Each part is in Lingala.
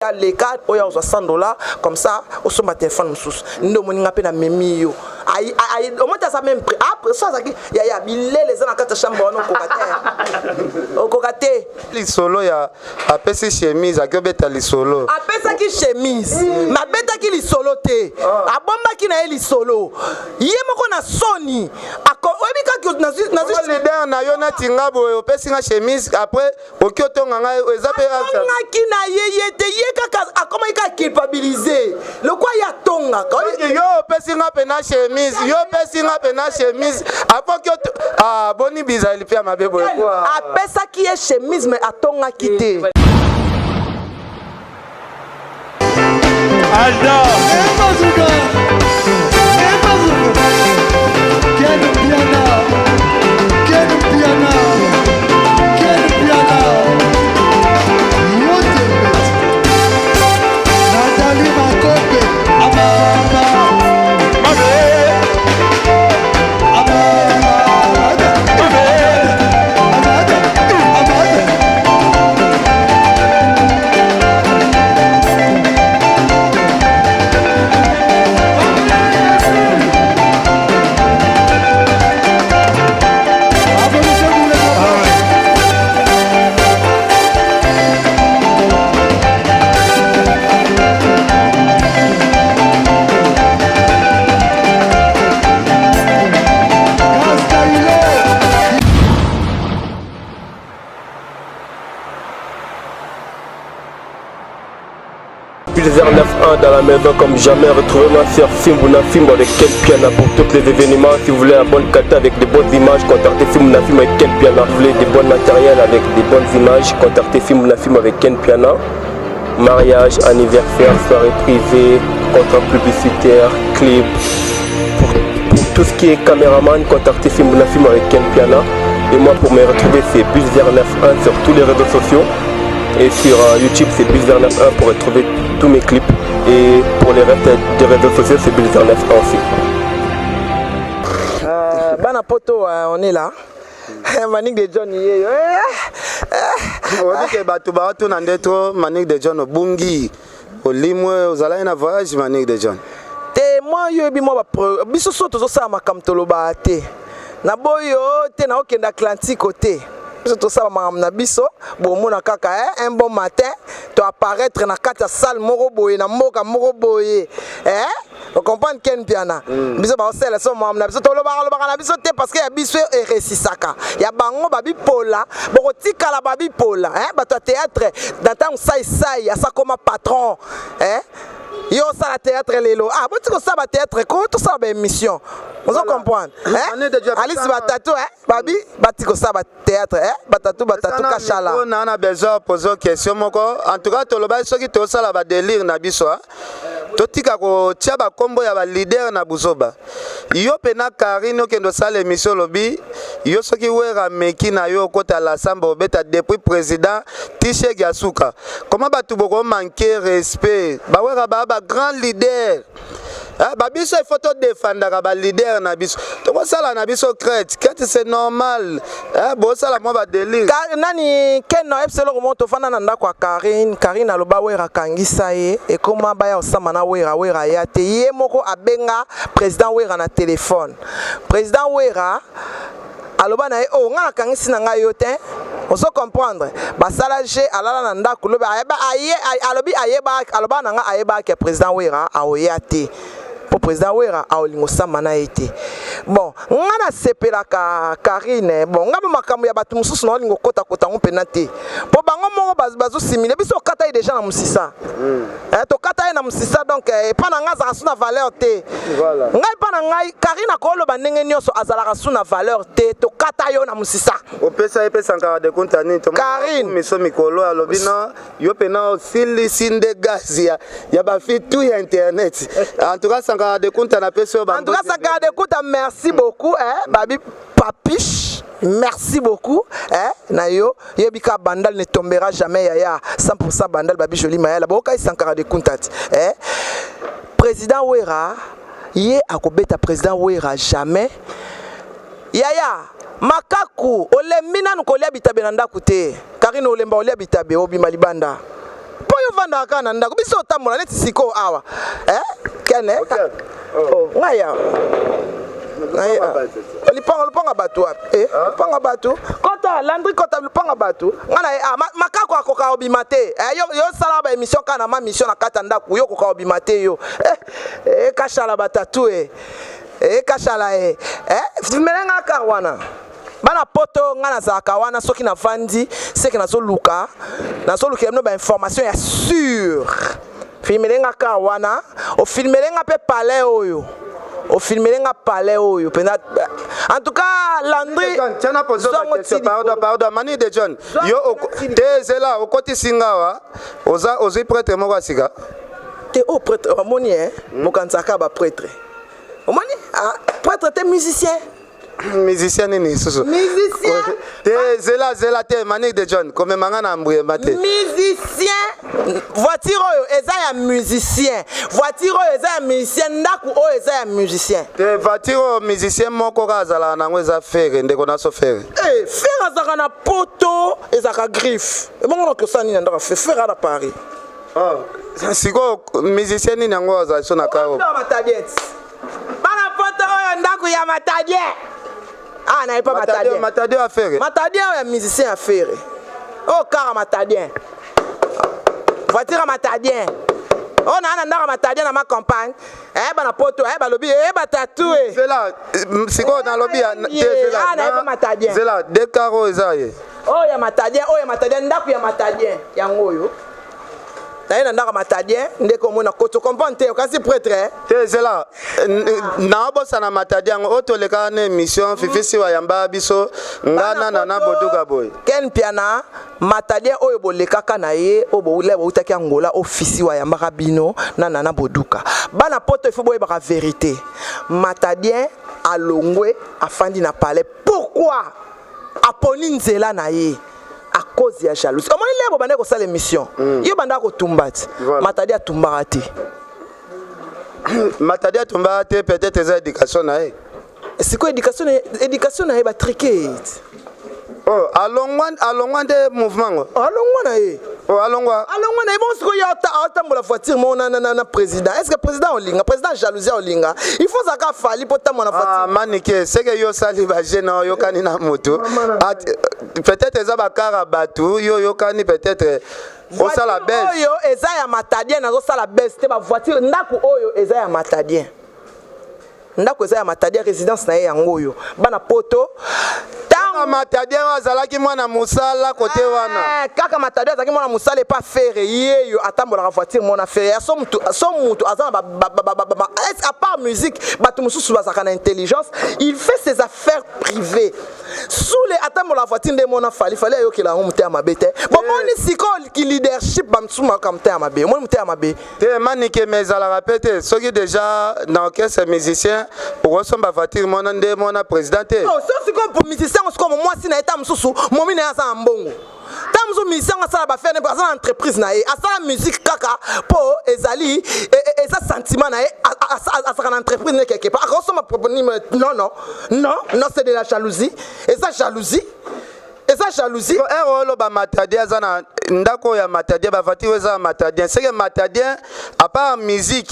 Aleka oyo ozwa 100 $ comme ça, osomba telefone mosusu. Nde omoni nga mpe namemi yo, omoti aza même prix. Après so azalaki yaya bilele eza na kati ya chambre wana, okoka te, okoka te. Lisolo ya apesi chemise, aki obeta lisolo. Apesaki chemise, mais abetaki lisolo te. Abombaki na ye lisolo ye moko na soni. Oyebi kaka nazwi Leader na yo nati nga boye, opesi nga chemise, après oki otonga ngai, eza mpe Atongaki na ye ye te, ye kaka akomaki kaka culpabiliser lokwa ye atongaka. Yo opesi nga mpe na chemise, yo opesi nga mpe na chemise, apoki. Ah, boni bizali mpe ya mabe boye? Apesaki ye chemise, mais atongaki te. Alda. Bazooka! Bazooka! Ken Piana! Ken Piana! Ken Piana! Yote Nathalie Makope! Amama! Amama! Amada! Amada! Applaudissez pour les copains. Castailo. Pilzer 9-1 dans la maison comme jamais. Retrouvez-moi sur Fimbuna Fimbo avec Ken Piana pour tous les événements. Si vous voulez un bonne qualité avec de bonnes images, contactez Fimbuna Fimbo avec Ken Piana. Si vous voulez des bons matériels avec des bonnes images, contactez Fimbuna Fimbo avec Ken Piana. Mariage, anniversaire, soirée privée, contrat publicitaire, clip. Pour tout ce qui est caméraman, contactez Fimbuna Fimbo avec Ken Piana. Et moi, pour me retrouver, c'est Bulzer 91 sur tous les réseaux sociaux. Et sur YouTube, c'est Bulzer 91 pour retrouver tous mes clips. Et pour les restes des réseaux sociaux, c'est Bulzer 91 aussi. Bana poto, on est là. Manique de John ye yo. Oyebi ke bato baotuna nde to Manique de John obungi, olimwe, ozalaki na voyage, Manique de John? Te, mwa yo yebi mwa biso so tozosala makambo, tolobaka te na boyo te, naokende Atlantique te. Biso tosala makambo na biso, bomona kaka un bon matin toapparaître na kati ya salle moko boye na mboka moko boye, eh? Ocomprendre, Ken Piana? Biso baosala so makambo na biso, tolobaka lobaka na biso te, parce que ya biso eresisaka ya bango babipola, bokotikala babipola, eh? Bato ya théâtre na ntango saisai asakoma patron, eh? Yo osala théâtre lelo, ah, boti kosala bathéâtre ko tosala baémission, ozo comprendre, eh? Alisi batatu, eh? Babi bati kosala bathéâtre, eh? Batatu batatu kashala. Na na besoin pose question moko. En tout cas, tolobaki soki tosala badélire na biso, totika kotia bakombo ya baleader na buzoba. Yo mpe na Karine, okende osala émission, olobi yo soki Wera meki na yo, okota la samba, obeta depuis président tishege ya suka. Comment bato bokomanke respect? Bawera baa bagrand leader. Babiso il faut todefandaka baleader na biso. Tokosala na biso crête crête, c'est normal, bosala mwa badélire. Nani Ken oyebisa eloko moko, tofanda na ndako ya Karine. Karine aloba Wera akangisa ye, ekoma baya kosamba na Wera. Wera aya te, ye moko abenga président Wera na telefone. Président Wera aloba na ye: "O oh, ngai nakangisi na ngai yo te." Ozo comprendre? Basala je alala na ndako lobi, alobi ayeba, aloba na ngai ayebaki ya président Wera aoya te, mpo président Wera aolinga osamba na ye te. Bon, nga nasepelaka Karine. Bon, nga mpe makambo ya bato mosusu naolinga okotakota yango mpena te, mpo bango moko bazosimile biso. Okata ye déjà na mosisa, tokata ye na mosisa. Donc epa na ngai azalaka su na valeur te. Ngai mpa na ngai, Karine akoloba ndenge nyonso, azalaka su na valeur te, tokata yo na mosisa. Opesa ye mpe Sankara de Kunta nini? Karine. Miso mikolo alobi no, yo mpena osilisi nde gaz ya bafi tu ya internet. En tout cas, Sankara de Kunta, napesi oyo. En tout cas, Sankara de Kunta, merci beaucoup, eh, babi Papiche, merci beaucoup, eh, na yo yebi ka Bandal ne tombera jamais, yaya 100% Bandal, babi joli mayala bokai Sankara de Kunta ti, eh? Président Wera ye akobeta président Wera jamais. Yaya makaku, olembi nanu kolia bitabe na ndako te. Karine, olemba olia bitabe, obima libanda mpo Mpo yo ovandaka kaka na ndako, biso otambola neti sikoyo awa. Eh? Kene? Oh, ngai awa. Ngai awa. Lipango, lupango bato wapi? Eh, lupango bato. Kota, Landry, kota lupango bato. Ngai na ye ah, makako akoka obima te. Eh, yo yo sala ba émission kana ma mission na kata ndako, yo koka obima te yo. Eh, eh kashala batatu eh. Eh, kashala eh. Eh, filmelenga kar wana. Bana poto, ngai nazalaka wana soki navandi seke nazoluka, nazolukela bino bainformation ya sûr. Filmele nga car wana, ofilmele nga mpe palais oyo, ofilmele nga palais oyo mpenza. En tout cas, Landry, tiana pozo zongo question. ti Pardon, likolo. pardon, Mani de John, yo te, zela, okotisi nga awa, oza ozwi prêtre moko ya sika. Te, oyo prêtre omoni, e mokanzaka baprêtre omoni, ah, prêtre te, musicien. Musicien nini lisusu? Musicien. Te, zela, zela te, Manik de John, komema nga na mbuyemba te. Musicien. Voiture oyo eza ya musicien, voiture oyo eza ya musicien, ndako oyo eza ya musicien. Te, voiture oyo, musicien moko kaka azalaka nango, eza Ferre, ndeko naso Ferre. Eh, Ferre azalaka na poto, ezalaka griffe. Ebongo na kosala nini na ndako ya Ferre? Ferre aza na Paris. Sikoyo musicien nini yango azala so na karo? Ndako ya Matadien. Bana poto, oyo ndako ya Matadien. Ah, naye pa Matadien. Matadien ya Ferre? Matadien oyo ya musicien ya Ferre. Oyo kara Matadien, voiture ya Matadien oyo naa na ndako ya Matadien na ma campagne. Eh, bana poto, eh, balobi eh, batatu e. Zela, sikoyo nalobi ya te, zela. Ah, nayebi Matadien. Zela, de caro eza ye. Oyo ya Matadien, oyo ya Matadien, ndako ya Matadien yango oyo. Naye na ndako ya Matadien ndeko, omona koto comprendre te, okasi prêtre, eh? Te, zela, naobosana Matadi yango oyo tolekaka na émission Fifi Siwa yamba biso, nga na Boduka boye. Ken Mpiana, Matadien oyo bolekaka na ye, oyo boule boutaki Angola, ofisi wayambaka bino na Nana Boduka. Bana poto, il faut boyebaka vérité. Matadien alongwe, afandi na palais. Pourquoi aponi nzela na ye? À cause ya jalousie. Omoni lebo banda kosala émission, yo banda kotumba ti. Voilà. Matadi atumbaka te. Matadi atumbaka te, peut-être eza éducation na ye. Sikoyo éducation na ye, éducation na ye batrike. Oh, alongwa, alongwa nde mouvement ngo. Alongwa na ye. Oh, alongwa. Alongwa na ye. Bongo sikoyo ye aotambola voiture moko na président. Est ce que président olinga, président jalousie olinga, il faut ozalaka Fally mpo tambola na voiture? Ah, Manike, seke yo osali baje na oyokani na motu. Peut-être eza bakara bato yo oyokani, peut-être osala Voiture bese. Oyo eza ya Matadien. Nazosala bese te. Bavoiture, ndako oyo eza ya Matadien, ndako eza ya Matadien, résidence na ye yango oyo. Bana poto, ntango Matadien oyo azalaki mwana mosala kote wana. Eh, kaka Matadien azalaki mwana mosala epa Ferre, yeyo atambolaka voiture mona Ferre ya so. Mutu so mutu aza na à part musique, bato mosusu bazalaka na intelligence, il fait ses affaires privées. Sule atambola voiture nde mona Fally. Fally ayokela yango motema mabe te. Bomoni sikoyo ki leadership, bamosusu bayoka motema mabe. Omoni motema mabe. Te, Manike, me ezalaka mpe te soki déjà na orchestre musicien okosomba voiture mona nde mona président te. Oh, so sikoyo po musicien yango, sikoyo mwasi na ye, ta mosusu momi na ye aza na mbongo, ta mosusu musicien yango asala baaffaire ne, aza na entreprise na ye, asala musique kaka mpo ezali eza sentiment na ye, azalaka na entreprise ne quelque part, akosomba. Non, non, non, non, c'est de la jalousie, eza jalousie, eza jalousie. Ere oloba Matadien aza na ndako oyo ya Matadien, bavoiture oyo eza ya Matadien, seke Matadien à part musique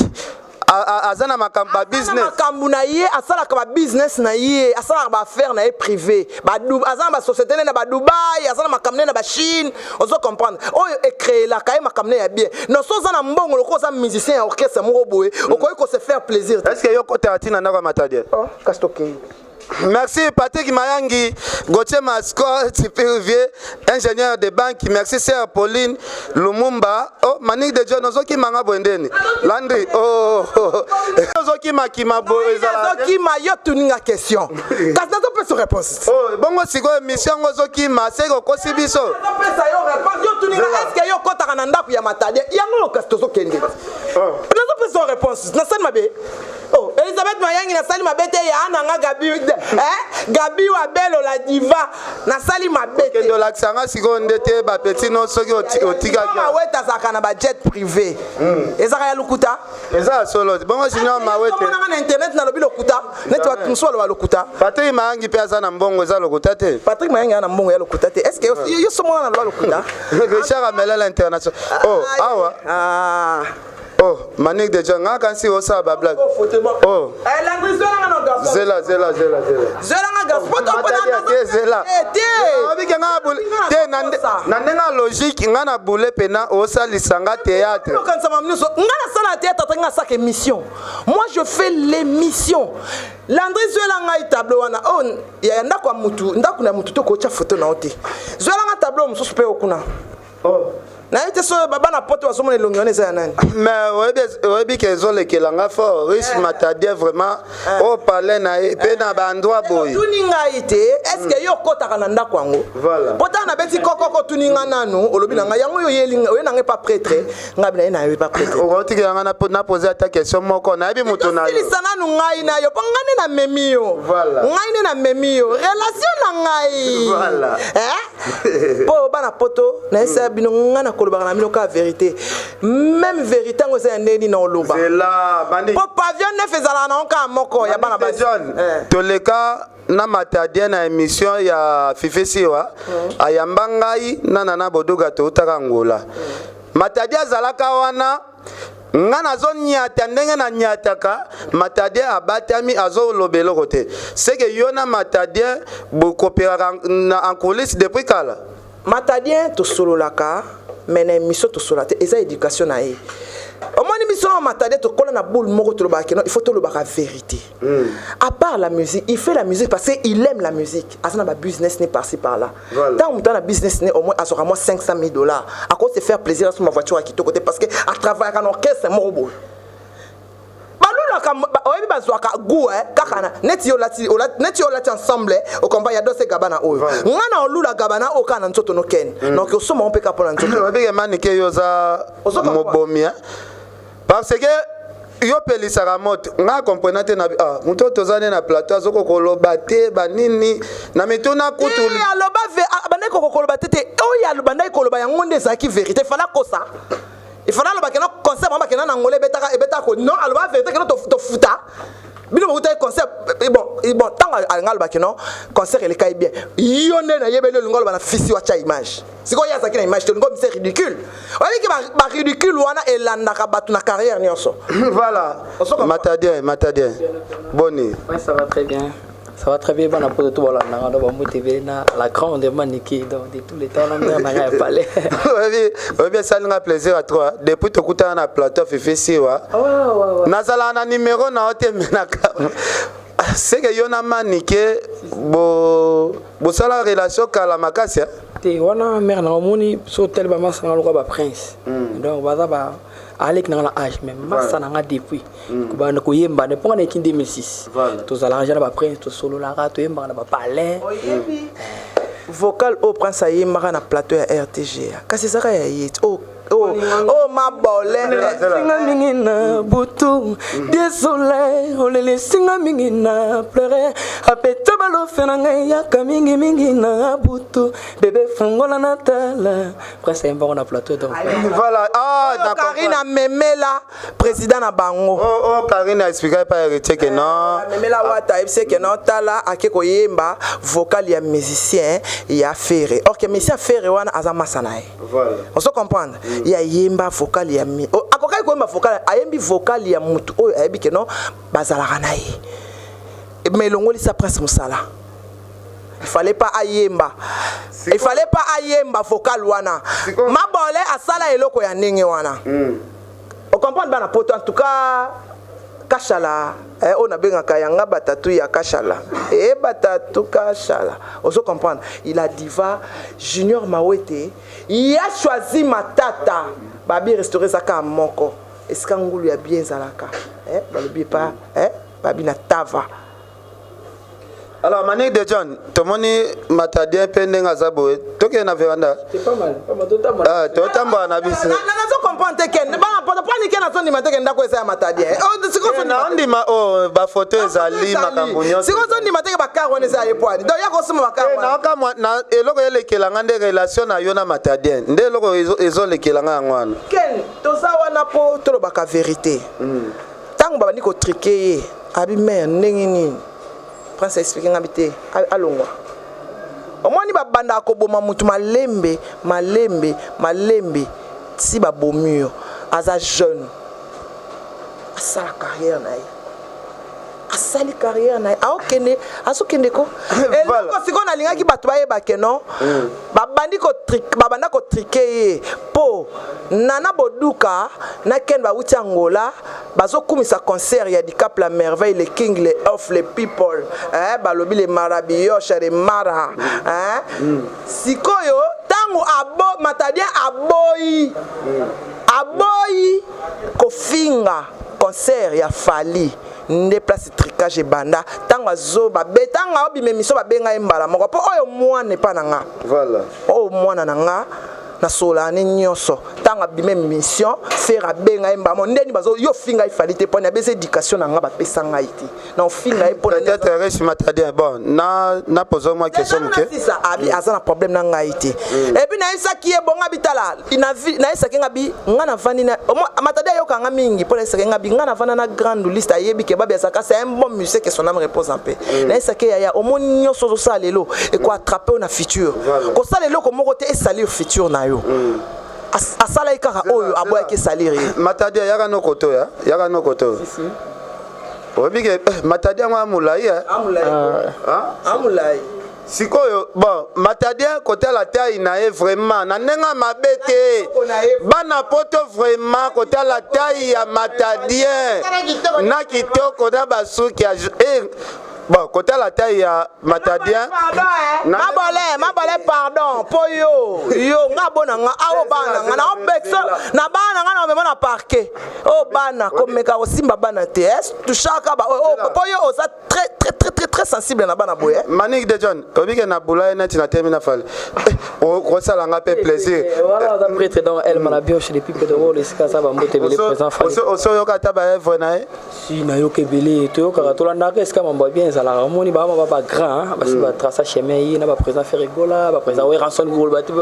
aza na makambo Aza na babusiness. Makambo na ye, asalaka babusiness na ye, asalaka baaffaire na ye privé. Aza na basociété ne na badubai, aza na makambo ne na bachine. Ozo comprendre, oyo ecréelaka ye makambo ne ya bien. Non, so oza na mbongo, lokola oza musicien ya orchestre moko boye, okoki kose faire plaisir te. Est ce que yo kotaka ntina ndako ya Matadien? Oh, kasi tokei. Merci Patrick Mayangi, Gauthier Mascot, Rivier, ingénieur de banque. Merci Sœur Pauline Lumumba. Oh, Manik de John, ozoki manga bwendeni. Landry, oh, oh, oh. Ozoki makima bo ezala. Nazokima, yo tuninga question, kasi nazopesa réponse. Oh, bongo sikoyo mission ngo ozokima, seke okosi biso. Nazopesa yo réponse. Yo tuninga, est ce que yo okɔtaka na ndako ya Matadien? Yango oyo kasi tozokende. Nazopesa Napesa réponse, nasali mabe. Oh, Elizabeth Mayangi, nasali mabe te. Ya na nga Gabi, eh? Gabi Wabelo la diva, nasali mabe te. Okende olakisa nga sikoyo nde te bapeti no soki otikaki. Mawete azalaka na bajet privé, ezalaka ya lokuta. Eza ya solo te. Bongo Junior Mawete? Omonanga na internet nalobi lokuta? Neti bato mosusu baloba lokuta. Patrik Mayangi mpe aza na mbongo, eza lokuta te? Patrik Mayangi aza na mbongo, ya lokuta te. Est ce que yo so mona naloba lokuta? Richard Amelela international. Oh, awa. Ah. Oh, Manik de John, nga kansi osala bablague. Oh. Zela, zela, zela, zela. Zelanga garçon po. Matadi te, zela. Te. Obike nga te na ndenge ya logique, nga na bule pena osalisa nga théâtre. Okanisa mamu nyonso nga nasala théâtre te. Nga asaka émission, moi je fais l'émission. Landri, zwela ngai tableau wana. Oh, ya ndako ya mutu, ndako na mutu te, okotya photo na yo te. Zwelanga tableau mosusu mpe okuna. Oh. Nayebi te so bana poto bazomona elongi wana eza ya nani. Mais oyebi ke ezolekela nga fort, Riche Matadie vraiment oyo palais na ye mpe na baendroit boye. Otuni ngai te, est ce que yo okɔtaka na ndako yango? Voilà. Po tala, nabeti kokoko, otuni nga nanu, olobi na ngai yango oyo oyeli, oye na ngai pa prêtre, ngai bi na ye na ye pa prêtre. Okotikela nga napose ata question moko, nayebi moto na yo. Tosilisa nanu ngai na yo, mpo ngai nde namemi yo. Voilà. Ngai nde namemi yo, relation na ngai. Voilà. Eh? Mpo bana poto nayesaya bino, ngai nakolobaka na bino kaka vérité, même vérité yango eza ya ndenge nini na oloba. Zela bandi. Mpo pavillon neuf ezalaka nango kaka moko ya bana basi. John. Eh. Toleka na Matadien na émission ya Fifi Siwa, ayamba ngai na Nana Boduga, toutaka Ngola. Matadi azalaka wana, nga nazonyata ndenge nanyataka, Matadien abatami, azoloba eloko te. Seke yo na Matadien bokopéraka en coulisse depuis kala? Matadien tosololaka, mais na émission tosolola te. Eza éducation na ye. Omoni, biso na Matadien tokola na boule moko, tolobaka keno il faut tolobaka vérité. À part la musique, il fait la musique parce qu'il aime la musique. Aza na babusiness ne par-ci par-là. Ntango moto aza na business ne, au moins azwaka mwa 500 000 $, akoki se faire plaisir, asomba voiture ya kitoko te, parce que atravaillaka na orchestre moko boye. Balulaka oyebi, bazwaka goût kaka na neti yo olati, neti yo olati ensemble okomba ya dose gabana oyo. Nga na olula gabana oyo kaka na nzoto nokene, donc osomba ngo mpe kaka mpo na nzoto. Obike Manike, yo oza Ozoka mobomi, hein? Parce que yo opelisaka moto. Nga comprena te na ah, moto oyo toza ne na plateau azokoka koloba te banini na mituna kutu. Te, aloba bandaki koloba te te. Oyo bandaki koloba yango nde ezalaki vérité. Fala kosa, ifala aloba kena concert bango bakenda na Angola, ebetaka ebetaka ko non, aloba vérité kena tofuta bino bokutaki concert. Bon, ntango alinga aloba keno concert elekai bien, yo nde nayebeli olinga oloba na fisi watya image. Sikoyo ye azalaki na image te, olinga obisa ridicule. Oyebiki baridicule wana elandaka bato na carrière nyonso. Voilà. Matadien, Matadien, boni? Ouais, ça va très bien. Ça va très bien. Bon, après tout, voilà, on a TV, na la grande Maniki, donc de tous les temps, on a rien parlé. Oyebi, esalinga plaisir à toi depuis tokutana na plateau Fifi Siwa. Nazalaka na numero na yo te, menaka seke yo na Manike bosala relation kala makasi, hein? Te, wana mère na omoni so tel ba masa na lokwa ba prince. Donc baza ba aleki nanga na âge, mais masa nanga depuis kobanda koyemba ne mponga na eki 2006. Tozalaka ja na baprince, tosololaka, toyembaka na bapalais. Oyebi vocal oyo prince ayembaka na plateau ya RTGA, kasi ezaka ya ye ti. Oh, oh, oh, mabole. Singa mingi na butu, désolé, olelesinga mingi na pleure, apeta balofe na ngai, yaka mingimingi na butu, bebe fungola na tala. Prince ayembango na plateau, donc. Voilà, ah. Oyo Karine amemela président na bango. Oh, Karine a expliqué par héritier que non. Amemela wata, ayebisi ke non, tala, ake koyemba vocal ya musicien ya Fere, or ke musicien Fere wana aza masa na ye. Ozo comprendre, ye ayemba vocal ya mi, oh, akokaki koyemba vocal, ayembi vocal ya mutu oyo ayebi ke non, bazalaka na ye, mais elongolisa prince mosala. Il fallait pas ayemba, il fallait pas ayemba vocal wana. Mabole asala eloko ya ndenge wana. Ocomprendre, bana poto, en tout cas Kashala, oyo nabengaka yanga batatu ya Kashala, e batatu Kashala. Ozo comprendre, il a diva Junior Mawete, il a choisi Matata. Babi restauré ezaka moko esika ngulu ya bien ezalaka, balobi epa, babi na tava. Alors Manique de John, tomoni Matadien mpe ndenge aza boye, tokende na veranda. C'est pas mal, pas mal, totambola. Ah, totambola na biso. Nazo comprendre te, ken bana poto mpo nike nazo. Ozondima te ke ndako eza ya Matadien? Eh, naondima oyo bafoto ezali, makambo nyonso. Sikoyo ozondima te ke bacar wana eza ya ye poani? Donc ya kosomba bacar Eh, wana. Naokamwa na eloko elekelanga nde relation na yo na Matadien nde eloko ezolekelanga yango wana. Ken, toza wana mpo tolobaka vérité. Ntango babandi kotruquer ye, abi mare ndenge nini, prince expliquer nga bi te, alongwa. Omoni, babandaka koboma mutu malembe malembe malembe ti babomi yo. Aza jeune, asala carrière na ye, asali carrière na ye, aokende, azokende ko eloko. Sikoyo nalingaki bato bayeba ke non, babandi babanda kotruquer ye mpo Nana Boduka na Ken bawuti Angola, bazokumisa concert ya Dicap la Merveille, le king, le off, le people, eh, balobi le marabiyoche, le mara, eh. Sikoyo ntango abo Matadien aboyi, aboyi kofinga concert ya Fally, nde place trucage ebanda. Ntango azoba ntango aobima émission, babenga ye mbala moko mpo oyo mwana epa na nga. Oyo mwana na nga, nasololaka ne nyonso. Ntango abima émission, Ferre abenga ye mbala moko. Ndeni bazo yo finga ye Fally te, mponi abesa éducation na nga, bapesa ngai te na ofinga ye mpona. Peut-être riche Matadien, bon, na pose mwa question moke. Sisa abi aza na problème na ngai te. Et puis nayebisaki ye bongo, abi tala, nayebisaki nga bi nga navandi na Matadi, ayokanga mingi mpo nayebisaki nga bi nga navanda na grande liste, ayebi ke babi azalaka, c'est un bon musicien, que son âme repose en paix. Nayebisaki yaya, omoni nyonso ozosala lelo ekoattraper yo na futur. Kosala eloko moko te esalir futur na yo. Asalaki kaka oyo aboyaki esalir ye. Matadi, yaka no koto, ya yaka no koto. Oyebi ke Matadi yango ya molai, eh? Amolai. Sikoyo bon, Matadien, kotala taille na ye vraiment na ndenge ya mabe te, bana poto, vraiment kotala taille ya Matadien na kitoko na basuki ya bon, kotala taille ya Matadien. Mabole, mabole, pardon, mpo yo yo nga bona nga awo bana nga naobeso na bana nga na omema na parquet oyo bana komeka kosimba bana te, tushaka mpo yo oza très très très très très sensible na bana boye. Manik de John, oyebi ke na bula ye neti na temi na Fally, kosala nga mpe plaisir. Voilà, aza prêtre donc el malabioche depuis Pedro esika aza, bambote ebele, président Fally. Osoyoka ata baœuvre na ye? Si, nayoka ebele, toyokaka, tolandaka esika mambo ya bien ezalaka. Omoni bama bagrand basi batracer chemin ye na baprésident Ferre Gola, baprésident Werrason koloba te,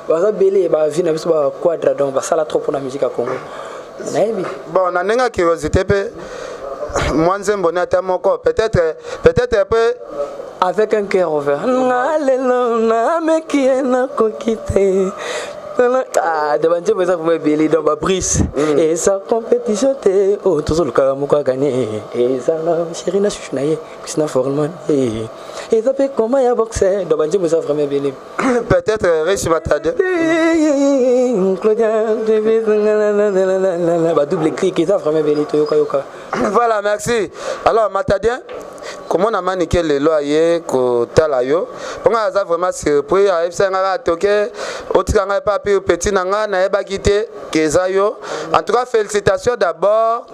baza ebele, bavi na biso baquadra, donc basala trop mpona musique ya Congo, nayebi. Bon, na ndenge ya curiosité mpe, mwa nzembo ne ata moko, peut-être mpe. Avec un cœur ouvert, nga lelo nameki ye, nakoki te. Ah, de banzembo eza vraiment ebele, donc babrise eza compétition te oyo tozoluka moko aganye, eza na chéri na chuchu na ye Christina Forman, eza mpe koma ya boxe, donc banzembo eza vraiment ebele. Peut-être riche Matade. Claudia badouble clic, eza vraiment ebele, toyokayoka. Voilà, merci. Alors Matadien, komona Manike lelo aye kotala yo, mpo ngai aza vraiment surpris. Ayebisa ngai kaka toke otika ngai pa pire petit na ngai, nayebaki te ke eza yo. En tout cas, félicitations d'abord.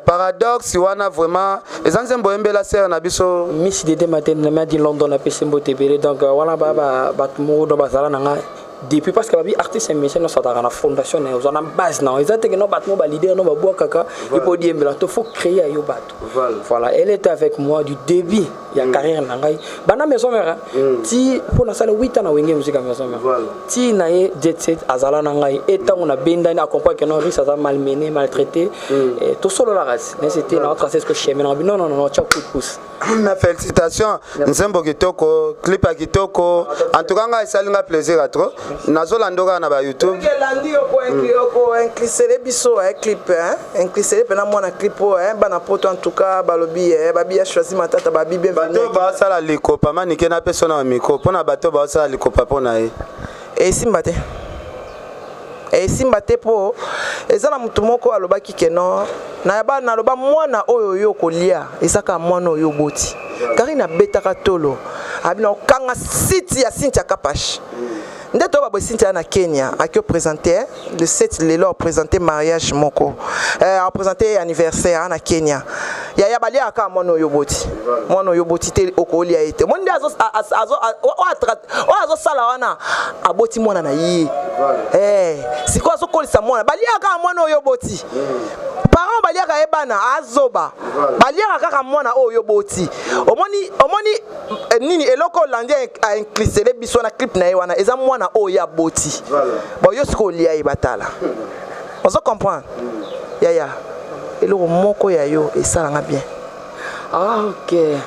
Paradoxe wana vraiment eza nzembo oyembela sere na biso. Miss Dede Maten na di London, apesi mbote ebele. Donc wana bato moko do bazala na ngai depuis, parce que babi artiste musicien nyonso azalaka na fondation na ye, oza na base na yo. Eza teke no bato mo baleader no babwakaka epo odiembela to, faut créer yo bato. Voilà, elle était avec moi du début ya carrière na ngai, banda Maison Mère ti mpo nasala 8 ans na Wenge Musique ya Maison Mère, ti na ye Jet Set, azala na ngai. E ntango nabendani, acomprendre que non, Rice aza malmené, maltraité, tosololaka ti mais c'était na tracer ce que chemin na non, non, non, tia coup de pouce. Mais félicitation, nzembo kitoko, clip ya kitoko. En tout cas ngai esali nga plaisir ya trop, nazolanda kaka na bayoutube. Elandi yo koinclisele biso clip, inclisele mpena mwana clip oyo bana poto. En tout cas balobi babi ya choisi Matata, babi bien. Bato baosala likopa, Manike napesa na bamicro mpona bato baosala likopa mpo na ye. Esimba te, esimba te, mpo eza na motu moko alobaki ke non, nayaba naloba mwana oyo yo kolia eza kaka mwana oyo oboti. Karine abetaka tolo, abi na okanga site ya Cynthia Kapash nde toyeba boye. Cynthia na Kenya aki oprésente le 7 lelo, apresente mariage moko, apresente anniversaire na Kenya. Yaya, baliaka kaka mwana oyo oboti. Mwana oyo oboti te, okolia ye te. Omoni nde oyo azosala wana, aboti mwana na ye. Sikoyo azokolisa mwana. Baliaka kaka mwana oyo oboti. Parent baliaka ye bana, azoba. Baliaka kaka mwana oyo oboti. Omoni nini, eloko olandi ainclisele biso na clip na ye wana, eza mwana oyo aboti. Bon, yo sikoyo olia ye, batala, ozo comprendre. Yaya, eloko moko ya yo esalanga bien. Ah, ok.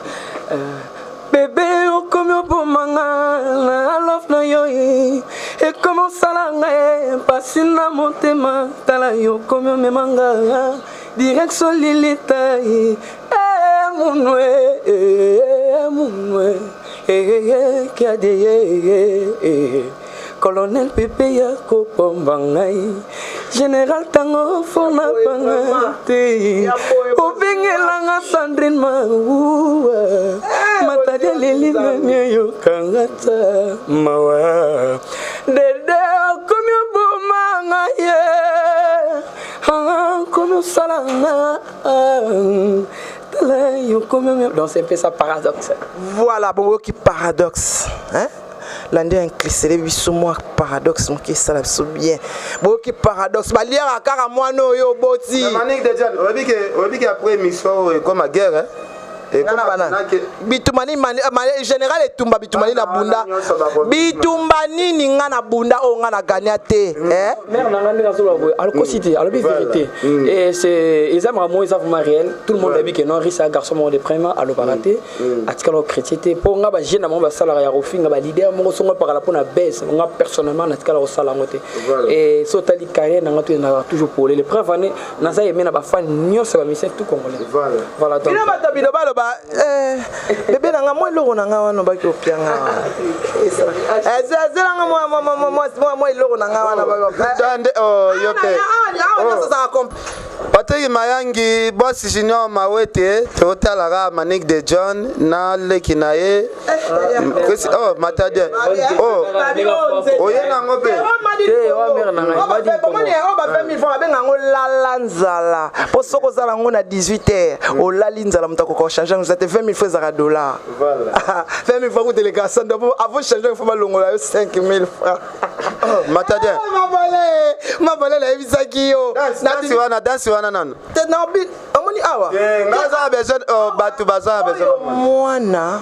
Bébé, okomi obomanga na love na yo ye. Ekomi osala ngai mpasi na motema. Tala yo, okomi omemanga direction lilita ye. Eh, munwe, eh, munwe, eh, kiade ye. Colonel Pepe ya kopomba ngai, général ntango fona panga te, obengelanga Sandrine Mauwa Matadi, aleli nani, oyokanga ta mawa. Dede, okomi obomanga ye, okomi osalanga. Tala yo, okomi. Donc c'est un peu ça, paradoxe. Voilà, bon, oyoki paradoxe, hein? Landi inclisele biso mwa paradoxe moke, esala biso bien. Boyoki paradoxe, baliaka kaka mwana oyo oboti. Manique de John, oyebi ke après émission oyo ekoma guerre, Nga na banani? Bitumba nini? Général etumba, bitumba nini na bunda? Bitumba nini nga na bunda oyo nga na gagner te, eh? Mère na nga, ndenge azoloba boye, alokosi te, alobi vérité et c'est eza makambo eza vraiment réel. Tout le monde ayebi ke non, Risa garçon moko de prime, alobaka te, atikala chrétien te. Mpo nga, bajeune na bango basalaka ya kofinga baleader moko songo pakala mpo na bese. Nga personnellement natikala kosala yango te. Et so otali carrière na nga, to ezalaka toujours polele. Preuve ane, naza aimé na bafan nyonso ya bamusicien tout congolais. Voilà, donc Bino bato bino baloba, bébé na nga, mwa eloko na nga wana obaki opianga wana, ezelanga mwa eloko na nga wana. Tande, oh, yo pe. Awa nyonso ezalaka. Patrik Mayangi, boss junior Mawete, totalaka Manique de John na leki na ye Chris, oh, Matadien, oh, oye nango mpe. Te, wa mère na ngai, Madi Kongo. Oyo ba 20 000 francs, babenga yango lala nzala, mpo soki ozala yango na 18 heures, olali nzala, moto akoka ochange yango eza te. 20 000 francs ezalaka dollar. 20 000 francs kuteleka sando, po avant change, faut balongola yo 5 000 francs. Matadien. Mabale, mabale, nayebisaki yo. Dansi wana, dansi wana nano. Te, na omoni awa. Nga aza na besoin, oh, bato baza na besoin. Oyo mwana,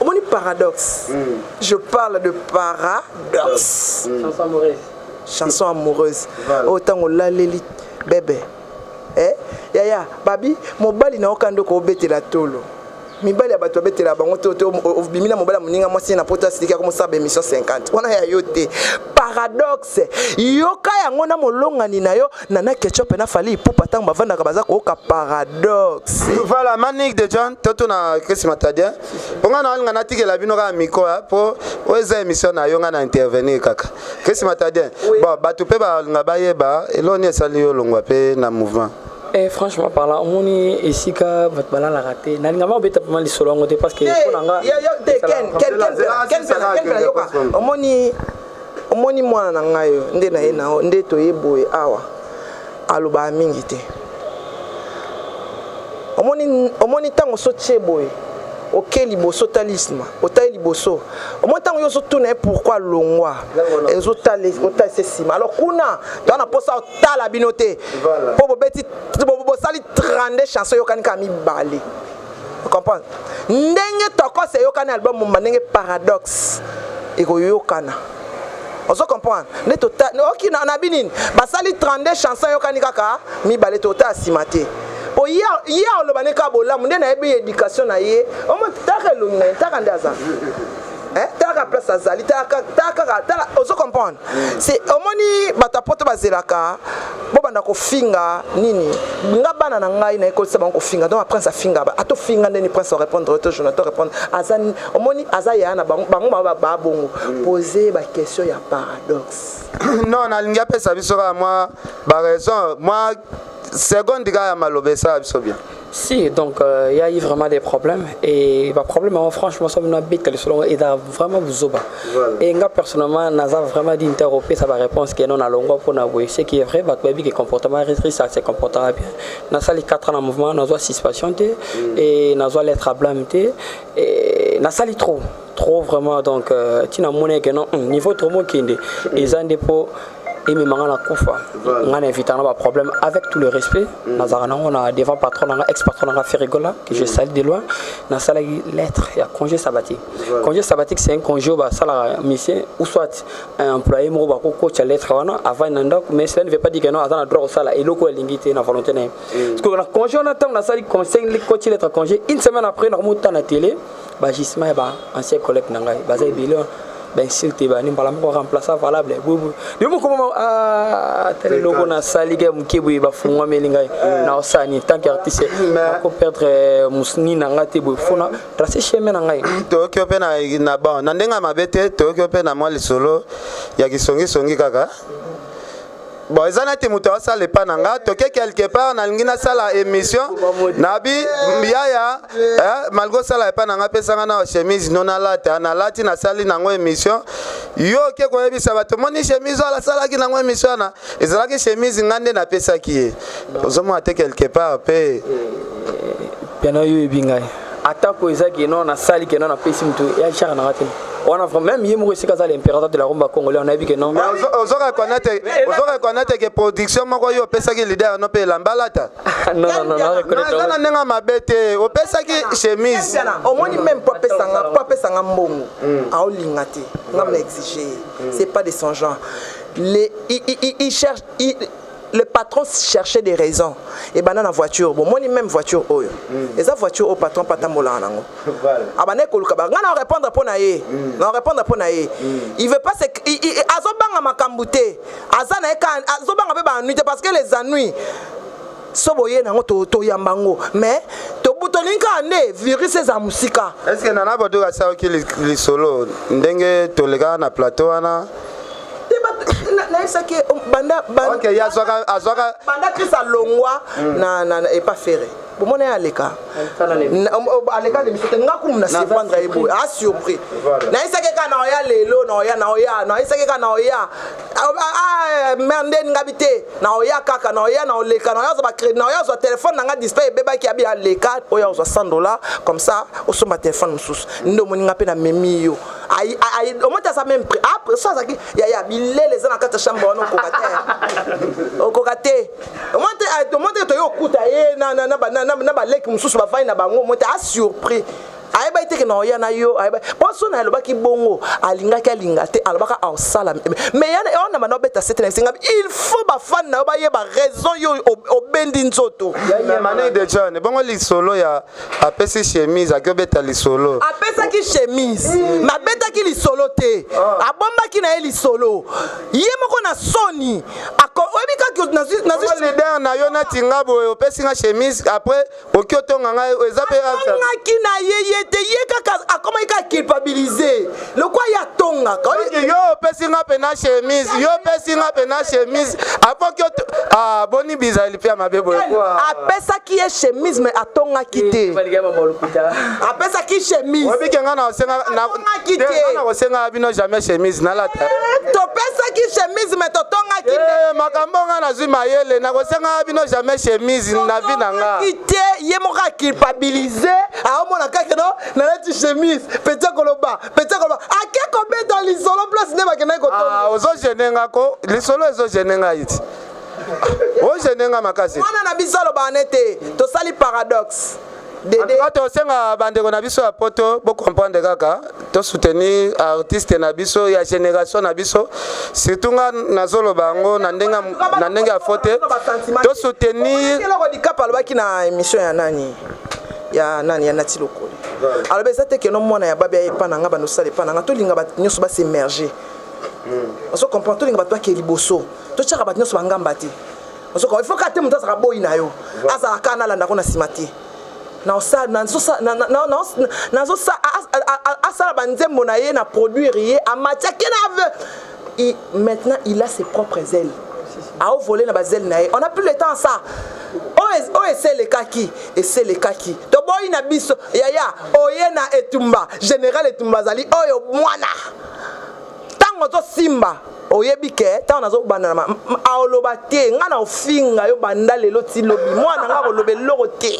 omoni paradoxe, je parle de paradoxe. Chanson amoureuse. Chanson amoureuse oyo, ntango olaleli bébé, eh? Yaya, babi mobali na oka ndoko obetela tolo, mibali ya bato babetela bango te. Te, obimi na mobali ya moninga, mwasi na poto, asiliki, akomosala baémission 50 wana ya yo te. Paradoxe, yoka yango na molongani na yo. Nana Ketchup na Fally Ipupa, ntango bavandaka, baza koyoka paradoxe. Voilà, Manique de John, toto na Chris Matadien, mpo nga na olinga natikela bino kaka micro, mpo oyo eza émission na yo, nga na intervenir kaka. Chris Matadien, bon, bato mpe balinga bayeba eloko nini esali yo longwa mpe na mouvement. Franchement parlant, omoni esika bato balalaka te, nalinga ma obeta vraiment lisolo yango te, parce que mpo na nga Omoni mwana na ngai oyo nde na ye na nde toye boye awa, alobaka mingi te. Omoni ntango so tie boye, oke liboso, otali nsima, otali liboso, omoni ntango yo ozotuna ye pourquoi longwa, ezotalisa nsima. Alors kuna toza na mposa otala bino te, mpo bobeti, bosali 32 chanson, eyokani kaka mibale. Comprendre ndenge tokos eyokani, album momba, ndenge paradoxe ekoyokana, ozo comprendre nde tota oki na binini. Basali 32 chanson, eyokani kaka mibale, totala nsima te, po ye aloba ne kaka bolamu nde nayebi éducation na ye. Omo taka elongi na ye, taka nde aza, talaka place azali, tala kaka, tala, ozo comprendre. C'est omoni bato ya poto bazelaka bobanda kofinga nini. Nga bana na ngai nayekolisa bango kofinga. Donc prince afinga, atofinga ndeni, prince arépondre to journal to répondre. Aza, omoni, aza yaya na bango, bango babongo pose baquestion ya paradoxe. Non, nalingi apesa biso kaka mwa baraison, mwa seconde kaka ya maloba, esala biso bien. Si, donc il y a eu vraiment des problèmes et ba problème franchement ça na beta lisolo eza vraiment buzoba. Et nga personnellement naza vraiment d'interrompre sa réponse que non nalongwa mpona boye. Ce qui est vrai, bato bayebi ke comportement risque, ça se comportera bien. Nasali 4 ans na mouvement, nazwa suspension te et nazwa lettre à blâme te et nasali trop trop vraiment. Donc ntina moni ke non, niveau trop mokende eza nde mpo ememanga na kufa. Nga na évitanga baproblème avec tout le respect nazalaka nango na devant patron nanga, ex patron nanga Ferrigola, que je salue de loin. Nasalaki lettre ya congé sabbatique. Congé sabbatique, c'est un congé oyo basalaka musicien ou soit un employé moko bakokotya lettre wana avant na ndako, mais cela ne veut pas dire que non, aza na droit kosala eloko oyo alingi te na volonté na ye. Parce que na congé wana, ntango nasali conseil, koti lettre congé, une semaine après nakomota na télé bagisement ya ba ancien collègue na ngai baza ebele wana, bainsulte bani mbala moko remplaçant valable boye yo moko mama tala eloko nasali ke moke boye, bafungwameli ngai na osala nini tant que artiste? Nakoperdre nini na ngai te boye, fona trace chemin na ngai. Toyoki yo mpe na bon, na ndenge ya mabe te, toyoki yo mpe na mwa lisolo ya kisongisongi kaka. Bon, eza neti moto asala epa na nga, toke quelque part, nalingi nasala émission nabi yaya malgré osala epa na nga, apesanga na chemise no nalata, nalati, nasali nango émission. Yo oke koyebisa bato, moni chemise oyo asalaki nango émission wana ezalaki chemise nga nde napesaki ye. Ozomona te quelque part mpe? Piano oyo oyebi ngai, atako eza keno nasali keno napesi moto ya genre nanga te wana, vraiment même ye moko esika aza l'impérateur de la rumba congolais, nayebi ke non. Mais ozoreconnaître ke production moko oyo opesaki leader no mpe elamba alata? Non, non, non, non. Non, eza na ndenge ya mabe te, opesaki chemise. Omoni, même po apesanga mbongo aolinga te, ngam na exige ye, c'est pas de son genre. Les, il, il, il cherche il, le patron cherchait des raisons ebanda na voiture. Bomoni, même voiture oyo eza voiture oyo patron mpe atambolaka nango, abandaki koluka ba nga na répondre mpo na ye, na répondre mpo na ye. Il veut pas se azobanga makambo te, aza na ye ka azobanga mpe baennui te, parce que les ennuis so boye nango toyamba yango, mais tolingi kaka nde virus eza mosika. Est ce que Nana Boduka asalaki lisolo ndenge tolekaka na plateau wana? Te, nayebisaki banda Ok, ye azwaka banda Chris alongwa na epa Fere, bomona ye aleka aleka na émission te, nga kumu na surprendre ye boye, asurpris. Nayebisaki kaka na oya lelo, na oya, na oya, nayebisaki kaka na oya mer nde ngabi te, na oya kaka, na oya, na oleka, na oya ozwa bacrédit, na oya ozwa telefone na nga, display ebebaki, abi aleka oya ozwa 100 $ comme ça osomba telefone mosusu. Nde omoni nga mpe namemi yo, omoni aza même prix après so azalaki yaya bilele eza na kati ya chambre wana, okoka te, okoka te. Omoni te toye okuta ye na baleki mosusu bafai na bango, omoni te asurpris, ayebaki te ke na oya na yo. Ayebaki mpo so na alobaki bongo, alingaki alinga te, alobaka aosala, mais yana wana banda obeta sete na esenga, il faut bafani na yo bayeba raison yo obendi nzoto. Mais Mani de John, bongo lisolo ya apesi chemise, aki obeta lisolo? Apesaki chemise, mais abetaki lisolo te, abombaki na ye lisolo ye moko na soni. Oyebi kaka nazwi Bongo leader na yo nati nga boye, opesi nga chemise, après oki otonga ngai, eza mpe atongaki na ye ye te, ye kaka akomaki kaka culpabiliser lokwa ye atongaka. Ok, yo opesi nga pena chemise, yo opesi nga pena chemise, apoki ah, boni bizali mpe ya mabe boye kwa? Apesaki ye chemise, mais atongaki te, apesaki chemise. Oyebi ke nga na kosenga Atongaki te. Nga na kosenga bino jamais chemise nalata. Topesaki chemise, mais totongaki te. Eh, makambo nga nazwi mayele, nakosenga bino jamais chemise na vie na nga. Totongaki te, ye moko aculpabiliser, aomona kaka no nalati chemise, petit koloba, petit koloba, ake kobeta lisolo place nde bakendaki kotonga. Ah, ozogêner nga ko, lisolo ezogêner ngai ti, ogêner nga makasi. Mwana na biso alobaka nete tosali paradoxe dede. Antuka tosenga bandeko na biso ya poto bocomprendre kaka, tosoutenir artiste na biso ya génération na biso, surtout nga nazoloba yango na ndenge ya fo te, tosoutenir. Eloko Dikapa alobaki na émission ya nani, ya nani, ya Nati Lokole, alobi eza te keno mwana ya babi aye epa na nga, bando osala epa na nga, tolinga bato nyonso basémerger, ozo comprendre, tolinga bato bakee liboso, totiaka bato nyonso bangamba te. Ozo comprendre, il faut ka te moto azalaka boyi na yo, azalaka kaka nalandako na nsima te, asala banzembo na ye, na produire ye, amati ake na maintenant il a ses propres ailes. Aovole na bazele na ye. On a plus le temps, ça. Oyo eselekaki, eselekaki, toboyi na biso. Yaya oye na etumba, général etumba azali oyo mwana. Ntango ozosimba, oyebi ke ntango nazobanda na aoloba te. Ngai na ofinga yo banda lelo ti lobi, mwana ngai koloba eloko te.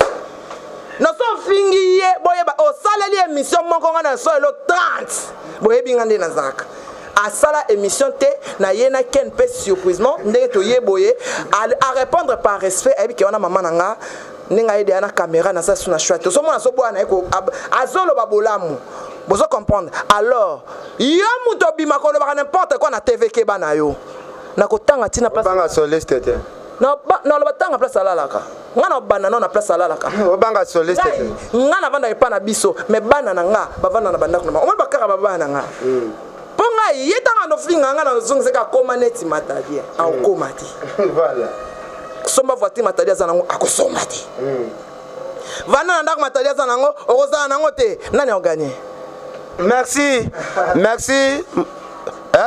Naso ofingi ye, boyeba osaleli émission moko, ngai na so elo 30. Boyebi ngai nde nazalaka. Asala émission te na ye na Ken mpe surprisement ndenge toye boye, arépondre par respect. Ayebi ke wana mama na nga, ndenge ayede ya na caméra, naza su na choix te. Ozomona azoboya na ye, azoloba bolamu, bozo comprendre. Alors yo moto obima kolobaka n'importe quoi na TV, keba na yo na kotanga ntina place. Obanga soliste te. Naloba tanga place alalaka. Nga na banda nao na place alalaka. Obanga soliste te. Nga navanda epa na biso, mais bana na nga bavanda na bandako na bango. Omoni bakaka babana na nga, mpo ngai ye ntango anofinga nga, nazongisaka akoma neti Matadi akokoma te. Somba voiture Matadi aza nango, akosomba te. Vanda na ndako Matadi aza nango, okozala nango te. Nani aoganye? Merci, merci.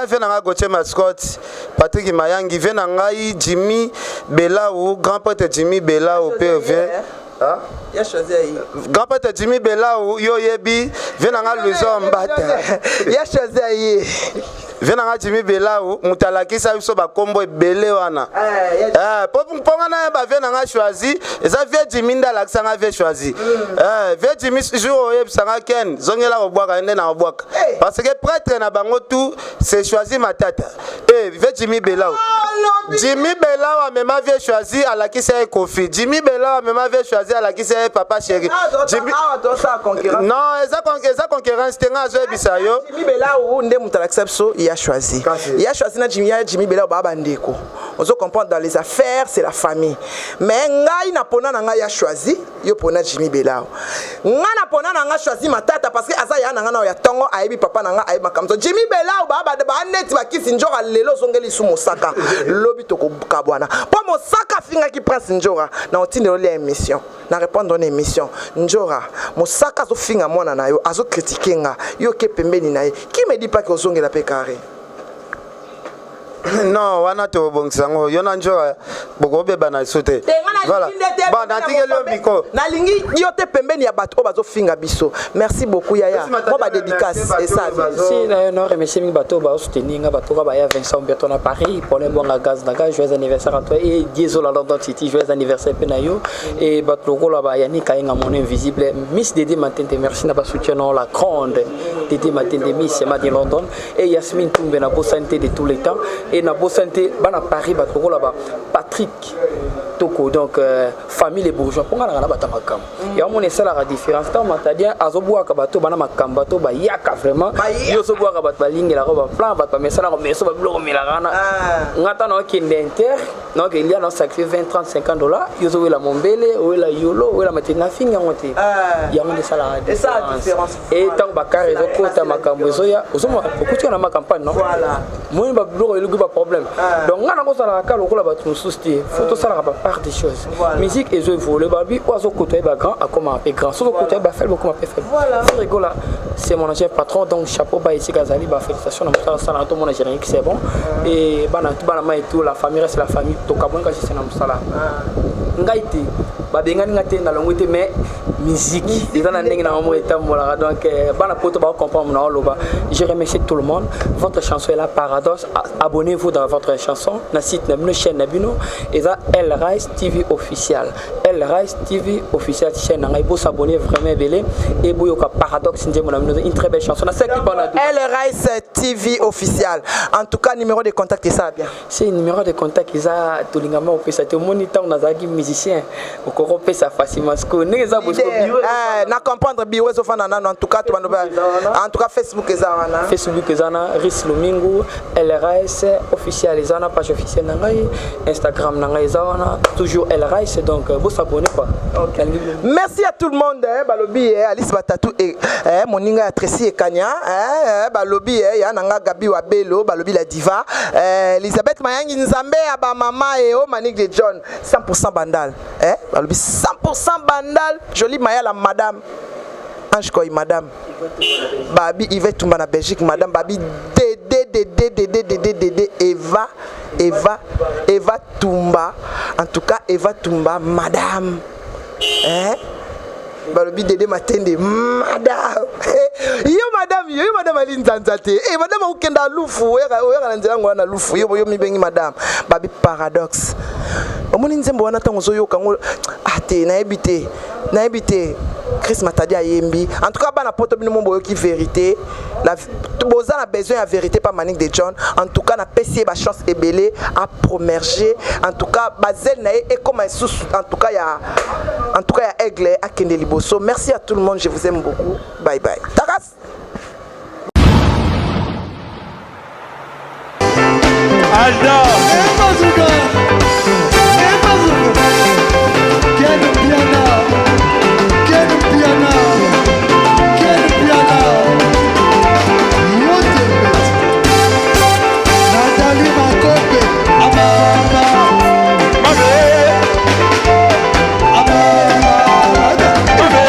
Vieux na ngai Gautier Mascotte, Patrick Mayangi, vieux na ngai Jimmy Belau, grand prêtre Jimmy Belau mpe vieux. Ah? Ya choisi aye. Grand prêtre Jimmy Belau, yo oyebi vieux na ngai Luison Mbata. Ya choisi aye. Vieux na ngai Jimmy Belau, moto alakisa biso bakombo ebele wana. Mpo nga nayeba vieux na ngai choisi, eza vieux Jimmy nde alakisa ngai vieux choisi. Vieux Jimmy, jour oyebisa ngai Ken zongela kobwaka ye nde na kobwaka, parce que prêtre na bango tout, c'est choisi Matata. Vieux Jimmy Belau, Jimmy Belau amema vieux choisi, alakisa ye Kofi. Jimmy Belau amema vieux choisi, alakisa ye Papa Chéri. Awa tosala concurrence. Non, eza concurrence te, ngai azoyebisa yo. Jimmy Belau nde moto alakisa biso ya choisi. Ya choisi na Jimmy, ya Jimmy Belau baa bandeko. Ozo comprendre, dans les affaires, c'est la famille. Mais ngai na pona na ngai ya choisi, yo pona Jimmy Belau. Ngai na pona na ngai choisi Matata, parce que aza ya na ngai na ya ntongo, ayebi papa na ngai, ayebi makambo. Jimmy Belau baa baa neti bakisi Njora. Lelo ozongeli su mosaka, lobi tokokabwana, mpo mosaka afingaki Prince Njora na otindela olia émission na répondre na émission. Njora, mosaka azofinga mwana na yo, azocritiquer nga, yo ke pembeni na ye. Qui me dit pas ke ozongela mpe carré? Non, wana tobongisa yango. Yo na Njora bokobeba liso te. Voilà, bon, natikeli yo micro. Nalingi yo te pembeni ya bato oyo bazofinga biso. Merci beaucoup yaya, mo badédicace esa. Si na na remercier mingi bato baosoutenir nga, bato baya, Vincent Berton na Paris, Paulin Bonga, gaz na gaz, joyeux anniversaire à toi, et Diesel à London City, joyeux anniversaire mpe na yo, et bato lokola ba Yannick Ayenga, mon invisible, Miss Dédé Matente, merci na basoutien na la grande Dédé Matente, Miss Madi London, et Yasmine Tumbe, na bosante de tous les temps, et na bosante bana Paris, bato lokola ba Patrick Toko, donc famille les bourgeois, mpo nga nanga na bato ya makambo yango mona esalaka différence. Ntango Matadien azobwaka bato bana makambo, bato bayaka vraiment, yo ozobwaka bato balingelaka baplan, bato bamesalaka meso babiloko omelaka wana. Nga ntango naokende inter, naokelia, naosacrifie 20, 30, 50 dollars, yo ozowela mombele, owela yolo, owela materi, nafingi yango te. Yango nde esalaka différence. E ntango bakare ezokota, makambo ezoya, ozomona okutika na macampagne, non, moni babiloko eluki baproblème. Donc nga nakozalaka kaka lokola bato mosusu te, faut tosalaka bapart des choses. Musique ezo évolue, babi oyo azokotoye bagrand akomaka mpe grand, soki okotoye bafaible okoma mpe faible. Ferre Gola, c'est mon ancien patron, donc chapeau ba esika azali, bafélicitation na mosala asalaka. Tomona générique, c'est bon. Et bana bana mai, tout la famille reste la famille. Tokaboni kasi se na mosala. Ngai te babengani nga te, nalongwi te, mais musique eza na ndenge na bango etambolaka. Donc bana poto bakocomprendre na oloba. Je remercie tout le monde. Votre chanson est là, Paradoxe. Abonnez-vous dans votre chanson na site na bino, chaîne na bino eza El Rice TV officiel, El Rice TV officiel, chaîne na ngai. Bosabonner vraiment ebele e boyoka Paradoxe, nzembo na bino, une très belle chanson na seki bana. El Rice TV officiel. En tout cas, numéro de contact eza bien. C'est numéro de contact eza tolingama opesa te. Omoni, ntango nazalaki musicien, okoki opesa facilement. Sikoyo ndenge eza boye, na comprendre biro ezofanda nano. En tout cas tobando, en tout cas Facebook eza wana. Facebook eza na Ris Lumingu, LRS officiel, eza na page officielle na ngai. Instagram na ngai eza wana toujours LRS. Donc bosabonner quoi. Okay. Merci à tout le monde. Eh, balobi eh, Alice Batatu eh, eh, moninga ya Tracy Ekanya, eh, eh, balobi eh, ya nanga Gabi Wabelo, balobi la diva, eh, Elisabeth Mayangi, Nzambe ya ba mama, et oh Manik de John 100% Bandal, eh, balobi 100% Bandal, jolie Maya la madame Ange Koy, madame Babi Yvette Tumba na Belgique, madame Babi Dédé. Dede Dede Dede Dede Eva Eva Eva Tumba en tout cas Eva Tumba madame hein balobi Dede Matende madame yo madame yo yo madame ali nzanza te eh madame akokenda lufu oyaka oyaka na nzela ngo wana lufu yo yo mibengi madame babi paradoxe omoni nzembo wana ntango ozoyoka yango ah te nayebi te nayebi te Chris Matadi ayembi en tout cas bana poto bino mo boyoki vérité la boza na besoin ya vérité pa Manick de John en tout cas napesi ye ba chance ebele a promerger en tout cas bazele na ye ekoma lisusu en tout cas ya en tout cas ya aigle akende liboso. Merci à tout le monde, je vous aime beaucoup, bye bye takas. Alda. Bazooka. Bazooka. Ken Piana. Ken Piana. Ken Piana. Yote Nathalie Makope. Ababa. Ababa. Ababa. Ababa.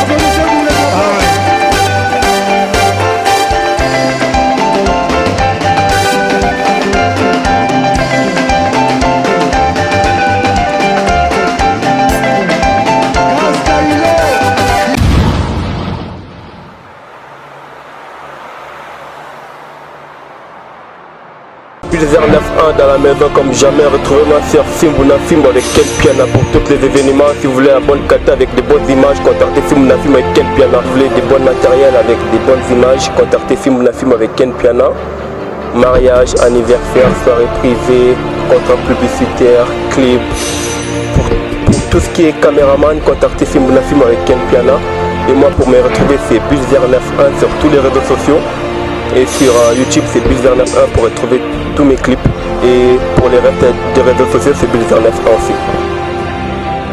Applaudissez pour les copains. Castaïlo. Pilzer 9-1 dans la maison comme jamais. Retrouvez-moi sur Fimbu na Fimbu avec Ken Piana pour tous les événements. Si vous voulez la bonne qualité avec de bonnes images, contactez Fimbu na Fimbu avec Ken Piana. Si vous voulez des bons matériels avec des bonnes images, contactez Fimbu na Fimbu avec Ken Piana. Mariage, anniversaire, soirée privée, contrat publicitaire, clip. Pour tout ce qui est caméraman, contactez Fimbu na Fimbu avec Ken Piana. Et moi, pour me retrouver, c'est Bulzer 91 sur tous les réseaux sociaux. Et sur YouTube, c'est Bulzer 91 pour retrouver tous mes clips. Et pour les restes des réseaux sociaux, c'est Bulzer 91 aussi.